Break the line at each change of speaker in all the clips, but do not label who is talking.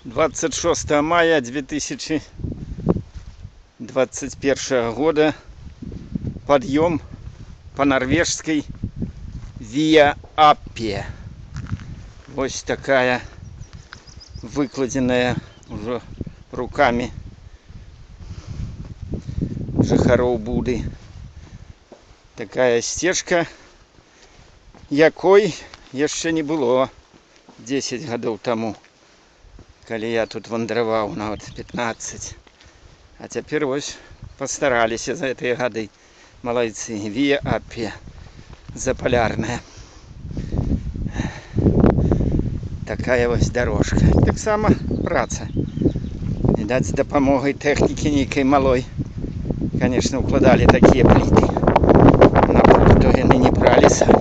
26 мая 2021 года. Подъем по норвежской Виа Аппия. Вот такая выкладзеная уже руками жыхароў Буды. Такая сцежка, якой яшчэ не было 10 гадоў таму, калі я тут вандраваў, нават 15. А цяпер вось пастараліся за гэтыя гады. Малайцы. Віа Аппія Запалярная. Такая вось дорожка. Таксама праца. Відаць, з дапамогай тэхнікі нейкай малой. Конечно, укладалі такія пліты. На то яны не бралі самі.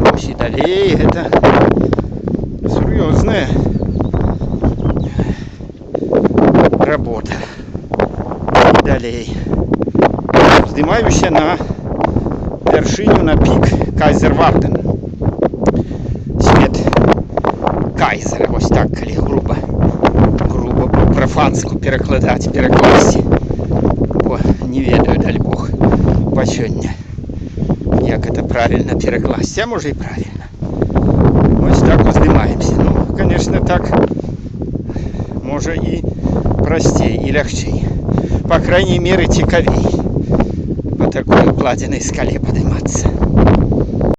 Вось і далей гэта сур'ёзная работа. І далей. Уздымаюся на вяршыню, на пік Кайзервартен. Свет Кайзера. Вось так, калі груба, груба па-прафанску перакладаць, перакласці. Бо не ведаю, дальбог, па сёння, як это правильно перакласці. А можа, і правильно. Вось так уздымаемся. Ну, конечно, так можа, і прасцей, і лягчэй. По крайней мере, цікавей по такой укладзенай скале падымацца.